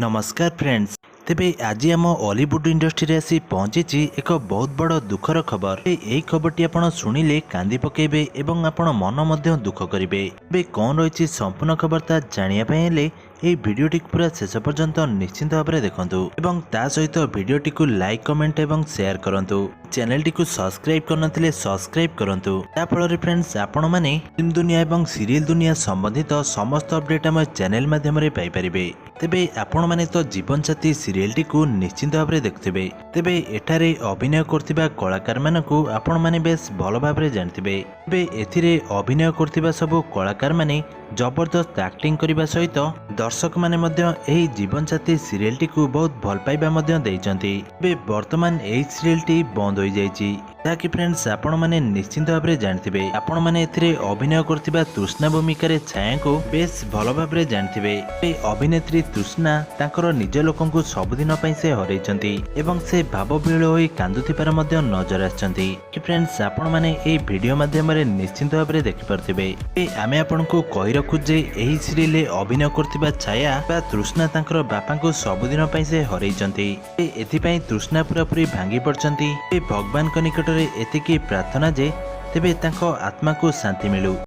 ନମସ୍କାର ଫ୍ରେଣ୍ଡସ୍, ତେବେ ଆଜି ଆମ ଅଲିଉଡ୍ ଇଣ୍ଡଷ୍ଟ୍ରିରେ ଆସି ପହଞ୍ଚିଛି ଏକ ବହୁତ ବଡ଼ ଦୁଃଖର ଖବର। ଏହି ଖବରଟି ଆପଣ ଶୁଣିଲେ କାନ୍ଦି ପକାଇବେ ଏବଂ ଆପଣ ମନ ମଧ୍ୟ ଦୁଃଖ କରିବେ। ତେବେ କ'ଣ ରହିଛି ସମ୍ପୂର୍ଣ୍ଣ ଖବର, ତାହା ଜାଣିବା ପାଇଁ ହେଲେ ଏହି ଭିଡ଼ିଓଟିକୁ ପୁରା ଶେଷ ପର୍ଯ୍ୟନ୍ତ ନିଶ୍ଚିନ୍ତ ଭାବରେ ଦେଖନ୍ତୁ ଏବଂ ତା ସହିତ ଭିଡ଼ିଓଟିକୁ ଲାଇକ୍, କମେଣ୍ଟ ଏବଂ ସେୟାର କରନ୍ତୁ। ଚ୍ୟାନେଲଟିକୁ ସବସ୍କ୍ରାଇବ୍ କରିନଥିଲେ ସବସ୍କ୍ରାଇବ୍ କରନ୍ତୁ। ତା ଫଳରେ ଫ୍ରେଣ୍ଡସ୍, ଆପଣମାନେ ଫିଲ୍ମ ଦୁନିଆ ଏବଂ ସିରିଏଲ ଦୁନିଆ ସମ୍ବନ୍ଧିତ ସମସ୍ତ ଅପଡେଟ୍ ଆମ ଚ୍ୟାନେଲ ମାଧ୍ୟମରେ ପାଇପାରିବେ। ତେବେ ଆପଣମାନେ ତ ଜୀବନସାଥୀ ସିରିଏଲଟିକୁ ନିଶ୍ଚିନ୍ତ ଭାବରେ ଦେଖୁଥିବେ। ତେବେ ଏଠାରେ ଅଭିନୟ କରୁଥିବା କଳାକାରମାନଙ୍କୁ ଆପଣମାନେ ବେଶ ଭଲ ଭାବରେ ଜାଣିଥିବେ। ତେବେ ଏଥିରେ ଅଭିନୟ କରୁଥିବା ସବୁ କଳାକାରମାନେ ଜବରଦସ୍ତ ଆକ୍ଟିଂ କରିବା ସହିତ ଦର୍ଶକମାନେ ମଧ୍ୟ ଏହି ଜୀବନସାଥୀ ସିରିଏଲଟିକୁ ବହୁତ ଭଲ ପାଇବା ମଧ୍ୟ ଦେଇଛନ୍ତି। ତେବେ ବର୍ତ୍ତମାନ ଏହି ସିରିଏଲଟି ବନ୍ଦ ହୋଇଯାଇଛି, ଯାହାକି ଫ୍ରେଣ୍ଡସ୍, ଆପଣମାନେ ନିଶ୍ଚିନ୍ତ ଭାବରେ ଜାଣିଥିବେ। ଆପଣମାନେ ଏଥିରେ ଅଭିନୟ କରୁଥିବା ତୃଷ୍ଣା ଭୂମିକାରେ ଛାୟାଙ୍କୁ ବେଶ ଭଲ ଭାବରେ ଜାଣିଥିବେ। ଏ ଅଭିନେତ୍ରୀ ତୃଷ୍ଣା ତାଙ୍କର ନିଜ ଲୋକଙ୍କୁ ସବୁଦିନ ପାଇଁ ସେ ହରାଇଛନ୍ତି ଏବଂ ସେ ଭାବବିହ୍ୱଳ ହୋଇ କାନ୍ଦୁଥିବାର ମଧ୍ୟ ନଜର ଆସିଛନ୍ତି କି ଫ୍ରେଣ୍ଡସ୍, ଆପଣମାନେ ଏହି ଭିଡ଼ିଓ ମାଧ୍ୟମରେ ନିଶ୍ଚିନ୍ତ ଭାବରେ ଦେଖିପାରୁଥିବେ। ଏ ଆମେ ଆପଣଙ୍କୁ କହି ରଖୁ ଯେ ଏହି ସିରିଏଲରେ ଅଭିନୟ କରୁଥିବା ଛାୟା ବା ତୃଷ୍ଣା ତାଙ୍କର ବାପାଙ୍କୁ ସବୁଦିନ ପାଇଁ ସେ ହରାଇଛନ୍ତି। ଏଥିପାଇଁ ତୃଷ୍ଣା ପୁରାପୁରି ଭାଙ୍ଗି ପଡ଼ିଛନ୍ତି। ଏ ଭଗବାନଙ୍କ ନିକଟରେ ଏତିକି ପ୍ରାର୍ଥନା ଯେ ତେବେ ତାଙ୍କ ଆତ୍ମାକୁ ଶାନ୍ତି ମିଳୁ।